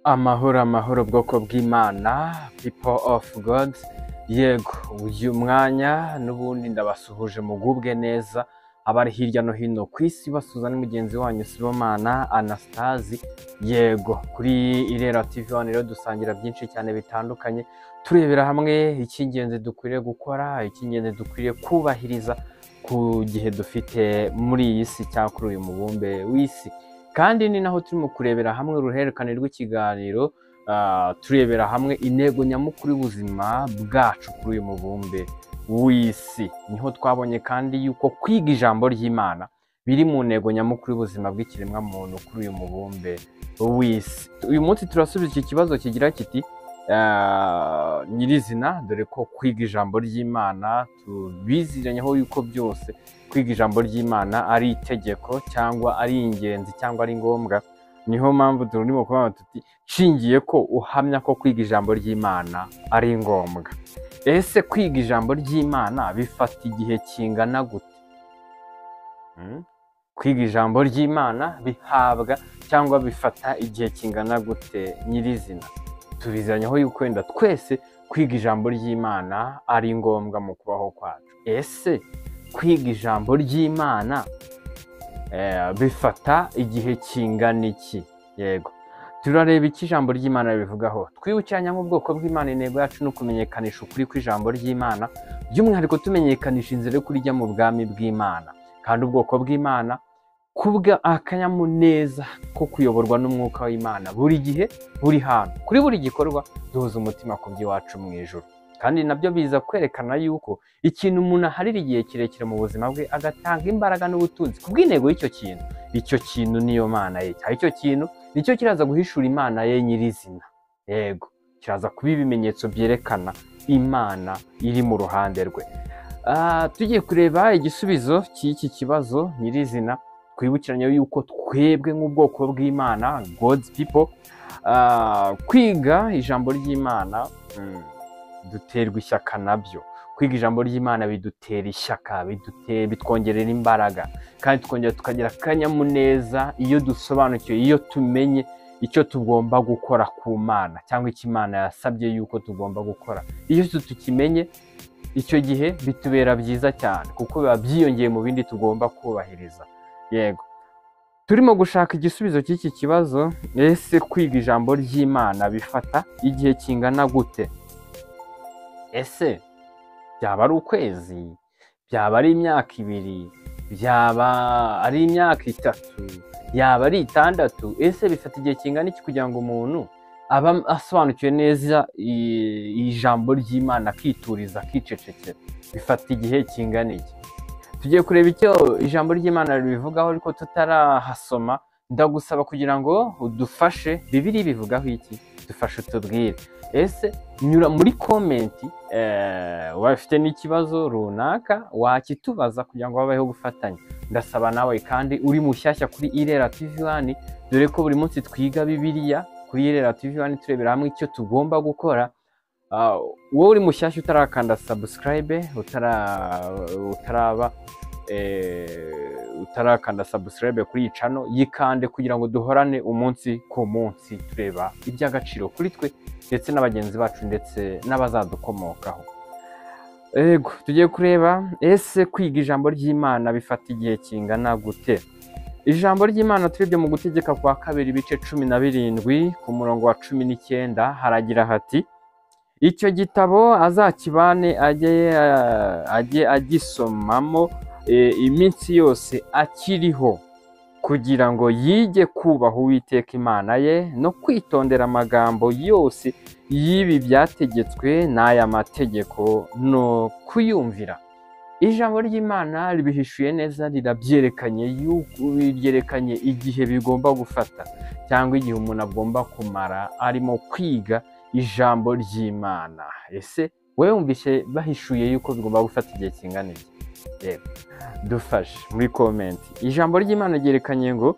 Amahoro amahoro bwoko bw'Imana, people of God. Yego, uyu mwanya n'ubundi ndabasuhuje, mugubwe neza abari hirya no hino ku isi. Basuhuza ni mugenzi wanyu Sibomana Anastasi. Yego, kuri Irera TV One rero dusangira byinshi cyane bitandukanye, turebera hamwe icy'ingenzi dukwiriye gukora, icy'ingenzi dukwiriye kubahiriza ku gihe dufite muri iyi si cyangwa kuri uyu mubumbe w'isi. Kandi ni naho turimo kurebera hamwe uruhererekane rw'ikiganiro, turebera hamwe intego nyamukuru y'ubuzima bwacu kuri uyu mubumbe w'isi. Niho twabonye kandi yuko kwiga ijambo ry'Imana biri mu ntego nyamukuru y'ubuzima bw'ikiremwamuntu kuri uyu mubumbe w'isi. Uyu munsi turasubiza iki kibazo kigira kiti nyirizina, dore ko kwiga ijambo ry'Imana tubiziranyeho yuko byose kwiga ijambo ry'Imana ari itegeko cyangwa ari ingenzi cyangwa ari ngombwa. Niho mpamvu turimo kuvuga tuti nshingiye ko uhamya ko kwiga ijambo ry'Imana ari ngombwa, ese kwiga ijambo ry'Imana bifata igihe kingana gute? Kwiga ijambo ry'Imana bihabwa cyangwa bifata igihe kingana gute nyirizina? Tubiziranyeho yuko wenda twese kwiga ijambo ry'Imana ari ngombwa mu kubaho kwacu. Ese kwiga ijambo ry'Imana bifata igihe kingana iki? Yego, turareba icyo ijambo ry'Imana ribivugaho. Twibukiranya nk'ubwoko bw'Imana, intego yacu ni ukumenyekanisha ukuri kw'ijambo ry'Imana, by'umwihariko tumenyekanisha inzira yo kurijya mu bwami bw'Imana. Kandi ubwoko bw'Imana kubwa akanyamuneza ko kuyoborwa n'umwuka w'Imana buri gihe, buri hantu, kuri buri gikorwa, duhuza umutima ku by'iwacu mu ijuru. Kandi nabyo biza kwerekana yuko ikintu umuntu aharira igihe kirekire mu buzima bwe, agatanga imbaraga n'ubutunzi ku bw'intego y'icyo kintu, icyo kintu niyo Mana ye, cyangwa icyo kintu nicyo kiraza guhishura Imana ye nyirizina. Yego, kiraza kuba ibimenyetso byerekana Imana iri mu ruhande rwe. Tugiye kureba igisubizo cy'iki kibazo nyirizina. Twibukiranye yuko twebwe nk'ubwoko bw'Imana, God's people, kwiga ijambo ry'Imana duterwa ishyaka nabyo. Kwiga ijambo ry'Imana bidutera ishyaka, bitwongerera imbaraga, kandi tukongera tukagira akanyamuneza iyo dusobanukiwe, iyo tumenye icyo tugomba gukora ku Mana cyangwa icyo Imana yasabye yuko tugomba gukora. Iyo tukimenye icyo gihe bitubera byiza cyane, kuko biba byiyongeye mu bindi tugomba kubahiriza. Yego, turimo gushaka igisubizo cy'iki kibazo: ese kwiga ijambo ry'Imana bifata igihe kingana gute? Ese byaba ari ukwezi, byaba ari imyaka 2, byaba ari imyaka 3, yaba ari 6? Ese bifata igihe kingana iki kugira ngo umuntu aba asobanukiwe neza ijambo ry'Imana, akituriza, akicecekera? Bifata igihe kingana iki? Tugiye kureba icyo ijambo ry'Imana ribivugaho, ariko tutarahasoma ndagusaba kugira ngo udufashe. Bibiliya bivugaho iki? Dufashe utubwire. Ese nyura muri comment, waba ufite n'ikibazo runaka wakitubaza kugira ngo habeho gufatanya. Ndasaba nawe kandi uri mushyashya kuri Irera TV One, dore ko buri munsi twiga Bibiliya kuri Irera TV One, turebera hamwe icyo tugomba gukora. Wowe uri mushyashya utarakanda subscribe, utaraba utarakanda subscribe kuri iyi channel, yikande kugira ngo duhorane umunsi ku munsi tureba iby'agaciro kuri twe ndetse n'abagenzi bacu ndetse n'abazadukomokaho. Yego, tugiye kureba ese kwiga ijambo ry'Imana bifata igihe kingana gute. Ijambo ry'Imana turebye mu Gutegeka kwa Kabiri ibice 17 ku murongo wa 19, haragira hati: icyo gitabo azakibane, ajye agisomamo iminsi yose akiriho, kugira ngo yige kubaha Uwiteka Imana ye no kwitondera amagambo yose y'ibi byategetswe n'aya mategeko no kuyumvira. Ijambo ry'Imana ribihishuye neza, rirabyerekanye yuko ryerekanye igihe bigomba gufata cyangwa igihe umuntu agomba kumara arimo kwiga ijambo ry'Imana. Ese wowe wumvise bahishuye yuko bigomba gufata igihe kingana iki? Yego, dufashe muri comment. Ijambo ry'Imana ryerekanye ngo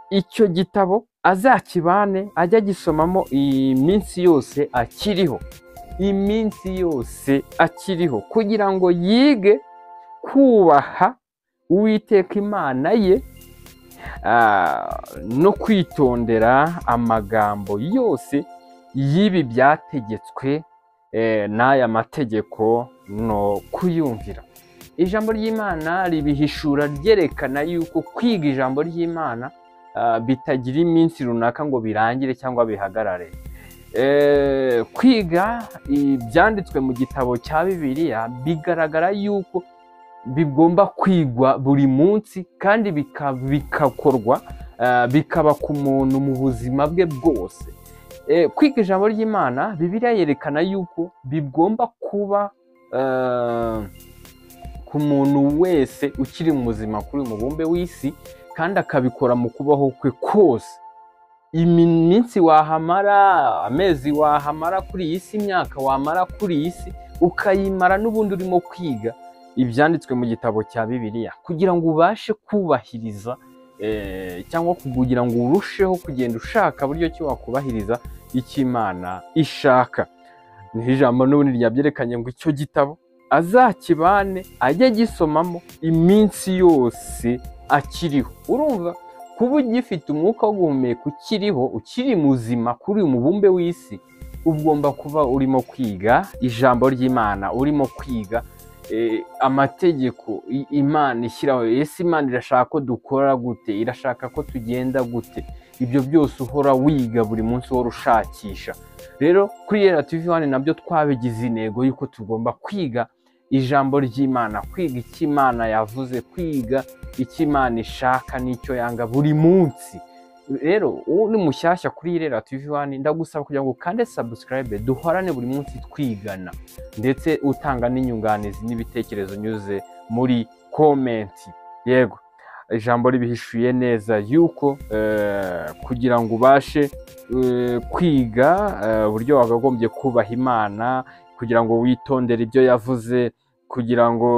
icyo gitabo azakibane, ajye agisomamo iminsi yose akiriho, iminsi yose akiriho, kugira ngo yige kubaha Uwiteka Imana ye. no kwitondera amagambo yose y'ibi byategetswe n'aya mategeko no kuyumvira. Ijambo ry'Imana ribihishura ryerekana yuko kwiga ijambo ry'Imana bitagira iminsi runaka ngo birangire cyangwa bihagarare. Kwiga ibyanditswe mu gitabo cya Bibiliya bigaragara yuko bigomba kwigwa buri munsi kandi bikakorwa, bikaba ku muntu mu buzima bwe bwose. Kwiga ijambo ry'Imana, Bibiliya yerekana yuko bigomba kuba ku muntu wese ukiri muzima kuri uyu mubumbe w'isi, kandi akabikora mu kubaho kwe kose. Iminsi wahamara, amezi wahamara kuri iyi si, imyaka wamara kuri iyi si, ukayimara n'ubundi urimo kwiga ibyanditswe mu gitabo cya Bibiliya, kugira ngo ubashe kubahiriza cyangwa kugira ngo urusheho kugenda ushaka buryo ki wakubahiriza icyo Imana ishaka. Niho ijambo n'ubundi ryabyerekanye ngo icyo gitabo azakibane, ajye agisomamo iminsi yose akiriho. Urumva kuba ugifite umwuka wo guhumeka, ukiriho, ukiri muzima kuri uyu mubumbe w'isi, ugomba kuba urimo kwiga ijambo ry'Imana, urimo kwiga amategeko Imana ishyiraho. Ese Imana irashaka ko dukora gute? Irashaka ko tugenda gute? Ibyo byose uhora wiga buri munsi, uhora ushakisha. Rero kuri Irera TV 1 nabyo twabigize intego y'uko tugomba kwiga ijambo ry'Imana, kwiga icyo Imana yavuze, kwiga icyo Imana ishaka n'icyo yanga buri munsi. Rero uwo ni mushyashya kuri Irera TV 1, ndagusaba kugira ngo ukande subscribe, duhorane buri munsi twigana, ndetse utanga n'inyunganizi n'ibitekerezo unyuze muri comment. Yego, ijambo ribihishuye neza yuko kugira ngo ubashe kwiga uburyo wakagombye kubaha Imana, kugira ngo witondere ibyo yavuze, kugira ngo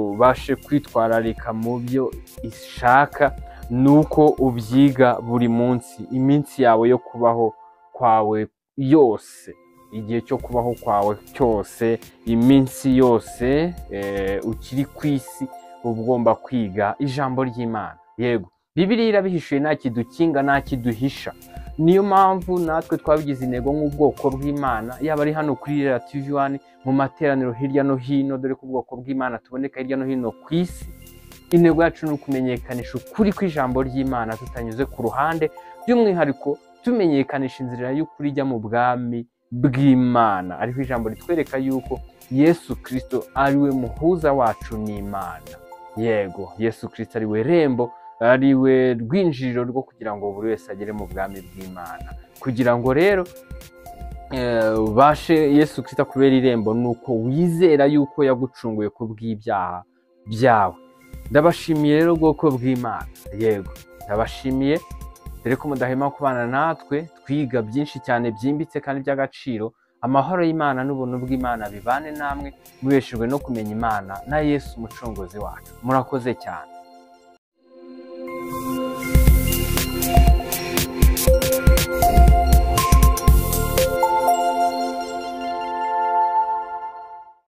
ubashe kwitwararika mu byo ishaka, nuko ubyiga buri munsi, iminsi yawe yo kubaho kwawe yose, igihe cyo kubaho kwawe cyose, iminsi yose ukiri ku isi, uba ugomba kwiga ijambo ry'Imana. Yego, Bibiliya irabihishuye, nta kidukinga, nta kiduhisha. Niyo mpamvu natwe twabigize intego nk'ubwoko bw'Imana, yaba ari hano kuri Irera TV 1, mu materaniro hirya no hino, dore ko ubwoko bw'Imana tuboneka hirya no hino ku isi. Intego yacu ni ukumenyekanisha ukuri kw'ijambo ry'Imana tutanyuze ku ruhande, by'umwihariko tumenyekanisha inzira y'ukuri ijya mu bwami bw'Imana. Ariko ijambo ritwereka yuko Yesu Kristo ari we muhuza wacu n'Imana. Yego, Yesu Kristo ari we rembo, ari we rwinjiriro rwo kugira ngo buri wese agere mu bwami bw'Imana. Kugira ngo rero ubashe Yesu Kristo akubera irembo, nuko wizera yuko yagucunguye ku bw'ibyaha byawe. Ndabashimiye rero ubwoko bw'Imana. Yego, ndabashimiye dore ko mudahema kubana natwe twiga byinshi cyane byimbitse kandi by'agaciro. Amahoro y'Imana n'ubuntu bw'Imana bibane namwe, mubeshejwe no kumenya Imana na Yesu umucunguzi wacu. Murakoze cyane.